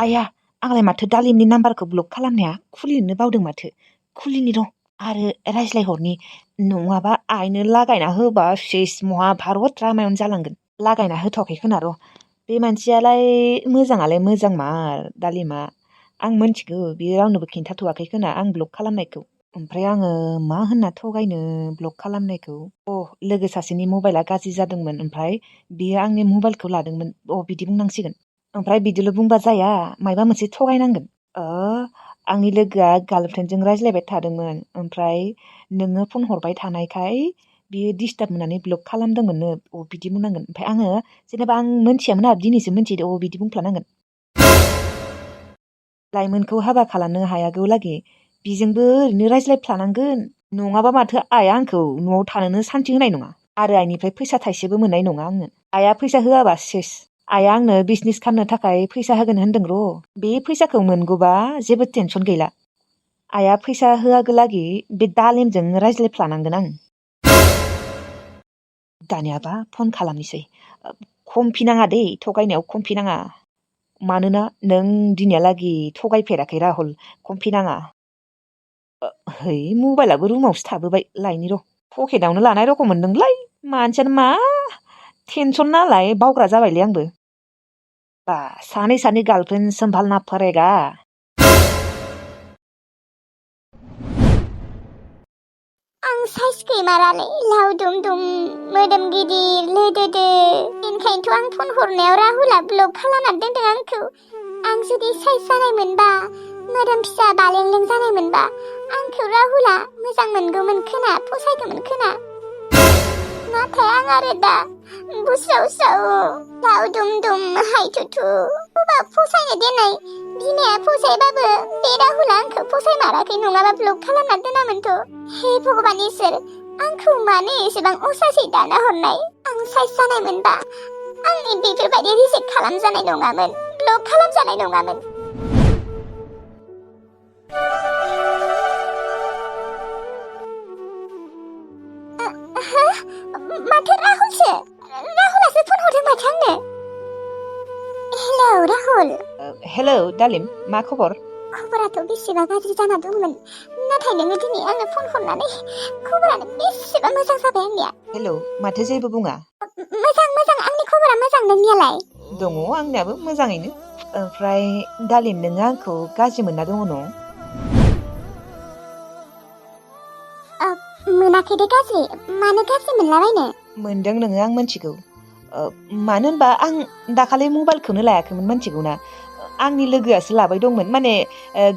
आया आंलाय माथो दालिमनि नाम्बारखौ ब्लक खालामनाया खुलिनोनो बावदों माथो। खुलिनि र' आरो रायज्लायहरनि नङाबा आइनो लागायना होबा सेस महाभारत रामायण जालांगोन। लागायना होथ'वाखै खोना र'। बे मानसियालाय मोजाङालाय मोजां मार दालिमा। आं मोनथिगौ बियो रावनोबो खिन्थाथ'वाखै खोना आं ब्लक खालामनायखौ। ओमफ्राय आङो मा होनना थगायनो ब्लक खालामनायखौ। लोगो सासेनि मबाइला गाज्रि जादोंमोन ओमफ्राय बियो आंनि मबाइलखौ लादोंमोन। बिदि बुंनांसिगोन। ओमफ्राय बिदिल' बुंबा जाया मायबा मोनसे थगायनांगोन। आंनि लोगोआ गार्लफ्रेन्डजों रायज्लायबाय थादोंमोन ओमफ्राय नोङो फन हरबाय थानायखाय बियो डिस्टार्ब मोननानै ब्लक खालामदोंमोननो बिदि बुंनांगोन। ओमफ्राय आङो जेनेबा आं मोनथियामोन आरो दिनैसो मोनथिदो बिदि बुंफ्लानांगोन। लाइमोनखौ हाबा खालामनो हायागौ लागै बिजोंबो ओरैनो रायज्लायफ्लानांगोन। नङाबा माथो आइया आंखौ न'आव थानोनो सान्थि होनाय नङा आरो आइनिफ्राय फैसा थाइसेबो मोननाय नङा आंनो। आइया फैसा होआबा सेस। आइया आंनो बिजनेस खालामनो थाखाय फैसा होगोन होनदों र'। बे फैसाखौ मोनगौबा जेबो टेनसन गैला। आइया फैसा होआगोलागि बे दालिमजों रायज्लायफ्लानांगोन आं। दानियाबा फन खालामनोसै। खमफिनाङा दे थगायनायाव खमफिनाङा। मानोना नों दिनैहालागि थगायफेराखै राहुल खमफिनाङा। है मबाइलाबो रुमावसो थाबोबाय लायनि र'। पकेटावनो लानाय रखम मोनदोंलै मानसियानो मा टेनसन नालाय बावग्रा जाबायलै आंबो। बा सानै सानै गार्लफ्रेन्ड संभालना पड़ेगा। आं साइज गैमारालै लावदुम दुम मोदोम गिदिर लोदोदो। बेनिखायनोथ' आं फन हरनायाव राहुलआ ब्लक खालामना दोनदों आंखौ। आं जुदि साइज जानाय मोनबा मोदोम फिसा बालेंलें जानाय मोनबा आंखौ राहुलआ मोजां मोनगौमोन खोना फसायगौमोन खोना। नाथाय आं आरो दा बुस्राव स्राव लावदुम दुम हायथुथु बबा फसायनो देनाय बिमाया फसायबाबो बे राहुलआ आंखौ फसायमाराखै नङाबा ब्लक खालामना दोनामोनथ'। हे भगबान इसोर आंखौ मानो एसेबां असासै दाना हरनाय। आं साइज जानाय मोनबा आंनि बेफोरबायदि रिजेक्ट खालामजानाय नङामोन ब्लक खालामजानाय नङामोन। माथो राहुलसो फन हरदों माथो आंनो। हेलौ राहुल। हेलौ दालिम मा खबर? खबराथ' बेसेबा गाज्रि जाना दंमोन नाथाय नोङो दिनै आंनो फन हरनानै खबरानो बेसेबा मोजां जाबाय आंनिया। हेलौ माथो जेबो बुङा? मोजां आंनि खबरा मोजां। नोंनियालाय? दङ आंनियाबो मोजाङैनो। ओमफ्राय दालिम नोङो आंखौ गाज्रि मोनना दङ न'? मोनाखै दे गाज्रि। मानो गाज्रि मोनलाबायनो? मोनदों नोङो आं मोनथिगौ। मानो होनबा आं दाखालि मबाइलखौनो लायाखैमोन मोनथिगौ ना। आंनि लोगोआसो लाबाय दंमोन माने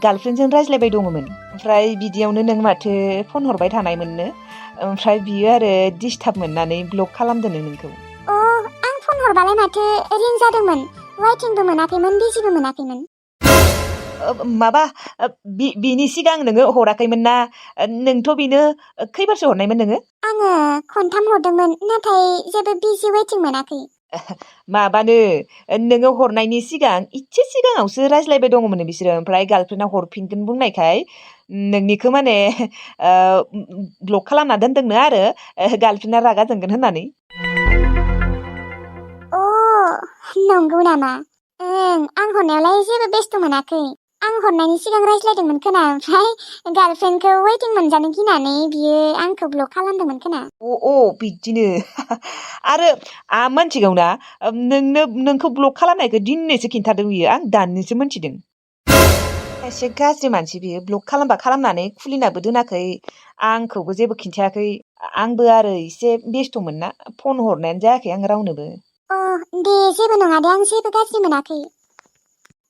गार्लफ्रेन्डजों रायज्लायबाय दङमोन। ओमफ्राय बिदियावनो नों माथो फन हरबाय थानायमोननो। ओमफ्राय बियो आरो डिस्टार्ब मोननानै ब्लक खालामदोंनो नोंखौ। आं फन हरबालाय माथो रिं जादोंमोन। वाइटिंबो मोनाखैमोन बिजिबो मोनाखैमोन। माबा बिनि सिगां नोङो हराखैमोन ना? नोंथ' बेनो खैबारसो हरनायमोन नोङो? आङो खनथाम हरदोंमोन नाथाय जेबो बिजि वाइटिं मोनाखै। माबानो नोङो हरनायनि सिगां इसे सिगाङावसो रायज्लायबाय दङमोन बिसोरो। ओमफ्राय गार्लफ्रेन्डआ हरफिनगोन बुंनायखाय नोंनिखौ माने ब्लक खालामना दोनदोंनो आरो गार्लफ्रेन्डआ रागा जोंगोन होननानै। नंगौ नामा? आं हरनायावलाय जेबो बेस्थ' मोनाखै। आं हरनायनि सिगां रायज्लायदोंमोन खोना ओमफ्राय गार्लफ्रेन्डखौ वेटिं मोनजानो गिनानै बियो आंखौ ब्लक खालामदोंमोन खोना। बिदिनो आरो मोनथिगौ ना नोंखौ ब्लक खालामनायखौ दिनैसो खिन्थादों बियो। आं दानिसो मोनथिदों। एसे गाज्रि मानसि बियो ब्लक खालामबा खालामनानै खुलिनाबो दोनाखै आंखौबो जेबो खिन्थायाखै। आंबो आरो एसे बेस्थ'मोन ना फन हरनायानो जायाखै आं रावनोबो। दे जेबो नङा दे आं जेबो गाज्रि मोनाखै।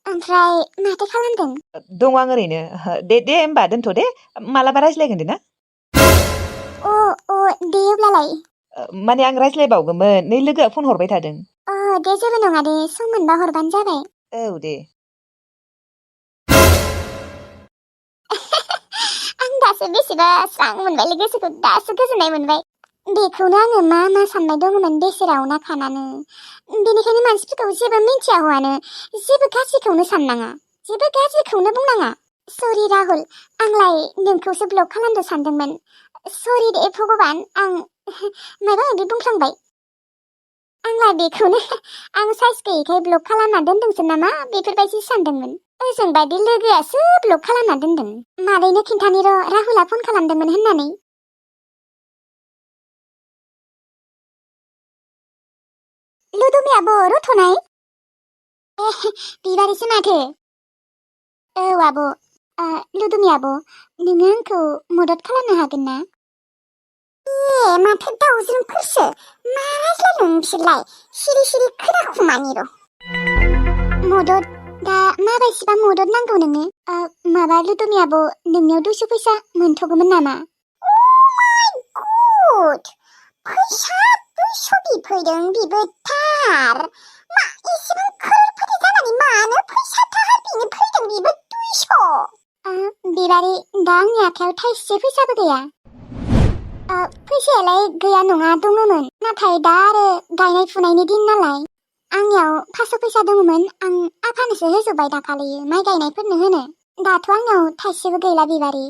ओमफ्राय माथो खालामदों? दं आं ओरैनो। दे होमबा दोनथ' दे मालाबा रायज्लायगोन दे ना। दे अब्लालाय। माने आं रायज्लायबावगौमोन नै लोगोआ फन हरबाय थादों। दे जेबो नङा दे सम मोनबा हरबानो जाबाय। औ दे। आं दासो बेसेबा स्रां मोनबायलै गोसोखौ दासो गोजोननाय मोनबाय। बेखौनो आङो मा साननाय दङमोन बेसेराव ना खानानो। बेनिखायनो मानसिफोरखौ जेबो मिन्थिया हौवानो जेबो गाज्रिखौनो साननाङा जेबो गाज्रिखौनो बुंनाङा। सरि राहुल आंलाय नोंखौसो ब्लक खालामनो सानदोंमोन। सरि दे भगबान आं माबा माबि बुंफ्लांबाय। आंलाय बेखौनो आं साइज गैयैखाय ब्लक खालामना दोनदोंसो नामा बेफोरबायदि सानदोंमोन। ओजों बायदि लोगोआसो ब्लक खालामना दोनदों। मादैनो खिन्थानि र' राहुला फन खालामदोंमोन होननानै। लुदुमि आब' रथ'नाय? बिबारिसो माथो। औ आब'। लुदुमि आब', नोङो आंखौ मदद खालामनो हागोन ना? माथो दाउज्रोमफोरसो मा रायज्लायदों बिसोरलाय सिरि सिरि खोनाखुमानि र'। मदद दा माबायदिबा मदद नांगौ नोङो? माबा लुदुमि आब', नोंनियाव 200 फैसा मोनथ'गौमोन नामा? गुड फैसा 200 बिफैदों बिबो थार। मा एसेबां खर'रफोरि जानानै मानो फैसा थार बिनो फैदों बिबो 200? बिबारि दा आंनि आखायाव थाइसे फैसाबो गैया। फैसायालाय गैया नङा दङमोन, नाथाय दा आरो गायनाय फुनायनि दिन नालाय आंनियाव 500 फैसा दङमोन। आं आफानोसो होजोब्बाय दाखालि माइ गायनायफोरनो होनो। दाथ' आंनाव थाइसेबो गैला बिबारि।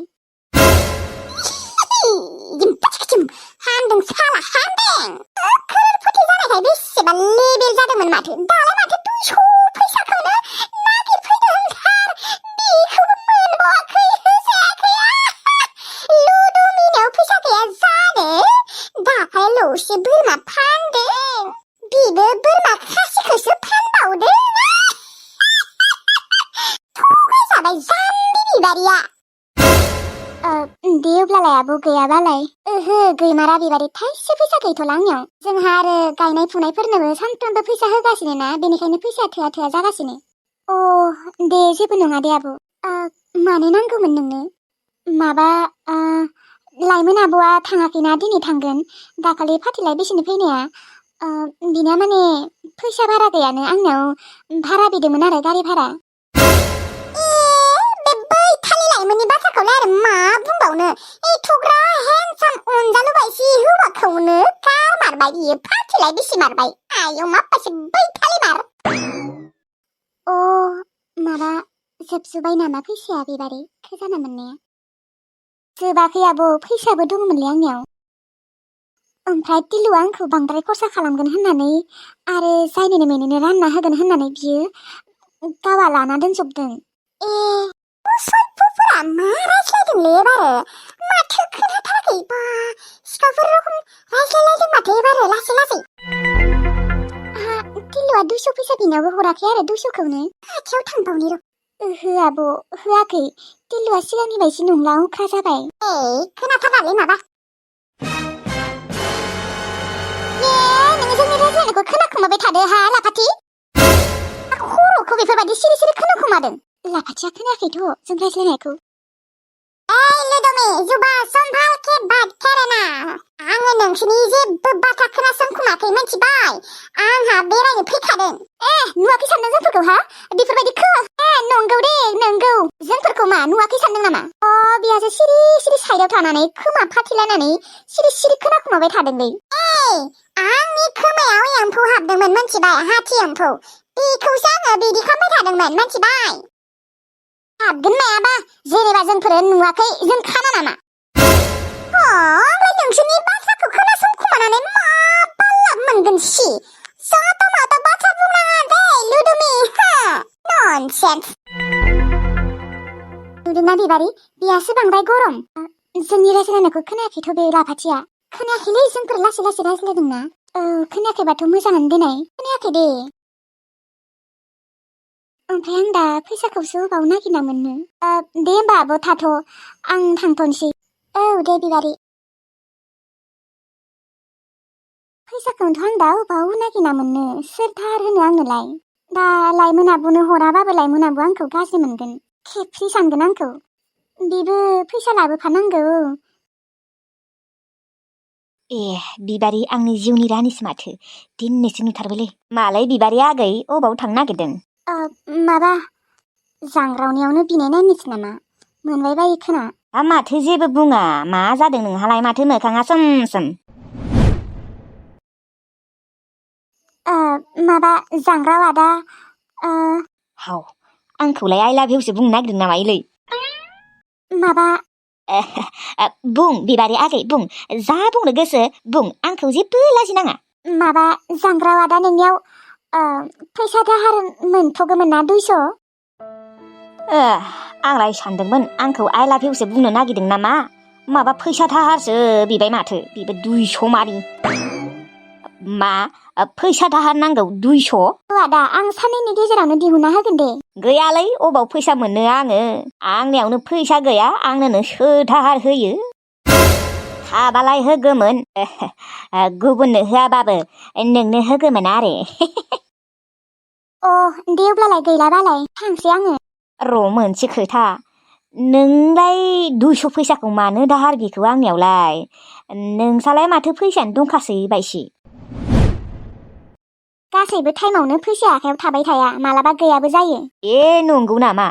हामदों साला हामदों। खर'रफोरि जानायखाय बेसेबा लेबेल जादोंमोन माथो। दालाय माथो 200 फैसाखौनो नागिरफैदों होनथार। बेखौबो मोनबावाखै होजायाखै। लुदुमिनाव फैसा गैया जानो? दाखालिल'सो बोरमा फानदों। बिबो बोरमा खासिखौसो फानबावदों। थगायजाबाय जाम्बि बिबारिया। दे अब्लालाय आब' गैयाबालाय। ओहो गैमारा बिबारि, थाइसे फैसा गैथ'ला आंनियाव। जोंहा आरो गायनाय फुनायफोरनोबो सानफ्रोमबो फैसा होगासिनो ना, बेनिखायनो फैसाया थोआ जागासिनो। दे जेबो नङा दे आब'। मानो नांगौमोन नोंनो? माबा लाइमोन आब'आ थाङाखैना दिनै थांगोन। दाखालि फाथैलाय बेसेनो फैनाया। बिना माने फैसा बारा गैयानो, आंनाव भारा बिदोंमोन आरो गारि भारा। बे बैथालि लाइमोननि बाथ्राखौलाय आरो मा बुंबावनो। एथ'ग्रा हेन्डसाम अनजालुबायसि हौवाखौनो गारमारबाय बियो। फाथैलाय बेसे मारबाय। आयौ माबासो बैथालि मार। माबा जोबजोब्बाय नामा फैसाया बिबारि खैजाना मोननाया? जोबाखै आब', फैसाबो दङमोनलै आंनियाव। ओमफ्राय टिलुआ आंखौ बांद्राय खरसा खालामगोन होननानै आरो जायनोनो मेनोनो रानना होगोन होननानै बियो गावआ लाना दोनजोबदों। सयफोरा मा रायज्लायदोंलै एबारो? माथो खोनाथाराखै बा सिखावफोर रखम रायज्लायलायदों माथो एबारो लासै लासै। टिलुआ 200 फैसा बिनायावबो हराखै आरो 200खौनो। खाथियाव थांबावनि र'। ओहो आब' होआखै। टिलुआ सिगांनि बायदि नंला, अख्रा जाबाय। खोनाथारालै माबा। नोङो जोंनि रायज्लायनायखौ खोनाखुमाबाय थादो हा लाफाथि। खर'खौ बेफोरबायदि सिरि सिरि खोनाखुमादों। लाफाथिया खोनायाखैथ' जों रायज्लायनायखौ। लुदुमि जुबा सम्भाल के बात करेना। आङो नोंसोरनि जेबो बाथ्रा खोनासंखुमाखै मिथिबाय। आंहा बेरायनो फैखादों। नुवाखै सानदों जोंफोरखौ हा? बेफोरबायदि नंगौ दे नंगौ। जोंफोरखौ मा नुवाखै सानदों नामा? बिहासो सिरि सिरि साइडआव थानानै खोमा फाथिलायनानै सिरि सिरि खोनाखुमाबाय थादोंलै। आंनि खोमायाव एम्फौ हाबदोंमोन मिथिबाय, हाथि एम्फौ। बेखौसो आङो बिदि खालामबाय थादोंमोन मिथिबाय। हाबगोन मायाबा, जेनेबा जोंफोरो नुवाखै जों खाना नामा? ओमफ्राय नोंसोरनि बाथ्राखौ खोनासंखुमानानै मा लाब मोनगोन सि? जाता माता बाथ्रा बुंनाङा दे लुदुमि। ननसेन्स। नुदोंना बिबारि, बेयासो बांद्राय गरम। जोंनि रायज्लायनायखौ खोनायाखैथ' बे लाफाथिया। खोनायाखैलै, जोंफोर लासै लासै रायज्लायदोंना। खोनायाखैबाथ' मोजाङानो देनाय। खोनायाखै दे। ओमफ्राय आं दा फैसाखौसो होबाव नागिरना मोननो। दे होमबा आब' थाथ', आं थांथ'नोसै। औ दे बिबारि। फैसाखौनोथ' आं दा होबाव नागिरना मोननो, सोरथार होनो आंनोलाय। दा लाइमोन आब'नो हराबाबो लाइमोन आब'आ आंखौ गाज्रि मोनगोन, खेबसे सानगोन आंखौ। बेबो फैसा लाबोफानांगौ। बिबारि आंनि जिउनि रानिसो माथो। दिनैसो नुथारबायलै। मालाय बिबारि आगै अबाव थांनो नागिरदों? माबा जांग्रावनियावनो बिनाय नायनोसै नामा, मोनबाय बायो खोना। माथो जेबो बुङा, मा जादों नोंहालाय? माथो मोखाङा सोम सोम? माबा जांग्राव आदा। हाव, आंखौलाय आइ लाभ इउसो बुंनो नागिरदों नामा इलै? माबा बुं बिबारि आगै बुं, जा बुंनो गोसो बुं, आंखौ जेबो लाजिनाङा। माबा जांग्रा आदा नोंनियाव फैसा दाहार मोनथ'गौमोन ना 200? आंलाय सानदोंमोन आंखौ आइ लाभ इउसो बुंनो नागिरदों नामा माबा फैसा दाहारसो बिबाय माथो बेबो 200 मानि मा फैसा दाहार नांगौ 200? आदा आं साननैनि गेजेरावनो दिहुनना होगोन दे। गैयालै अबाव फैसा मोननो आङो आंनियावनो फैसा गैया आंनोनो सोर दाहार होयो थाबालाय होगौमोन गुबुननो होआबाबो नोंनो होगौमोन आरो दे अब्लालाय गैलाबालाय थांसै आङो। र' मोनसे खोथा नोंलाय 200 फैसाखौ मानो दाहार बिखौ आंनियावलाय नोंसालाय माथो फैसायानो दंखासै बायसि गासैबो टाइमावनो फैसाया आखायाव थाबाय थाया मालाबा गैयाबो जायो। नंगौ नामा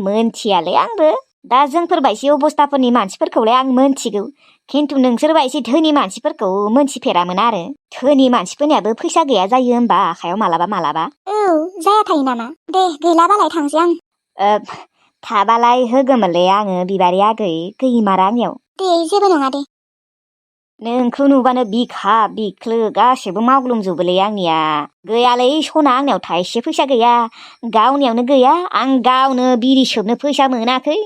मोनथियालै आंबो दा जोंफोरबायसि अबस्थाफोरनि मानसिफोरखौलाय आं मोनथिगौ खिन्थु नोंसोरबायसि धोनि मानसिफोरखौ मोनथिफेरामोन आरो धोनि मानसिफोरनियाबो फैसा गैया जायो होमबा आखायाव मालाबा मालाबा जाया थायो नामा दे गैलाबालाय थांसै आं। थाबालाय होगौमोनलै आङो बिबारि आगै गैमारा आंनियाव। दे जेबो नङा दे। नोंखौ नुबानो बिखा बिख्लो गासैबो मावग्लुंजोबोलै आंनिया गैयालै सना आंनियाव थाइसे फैसा गैया गावनियावनो गैया आं गावनो बिरि सोबनो फैसा मोनाखै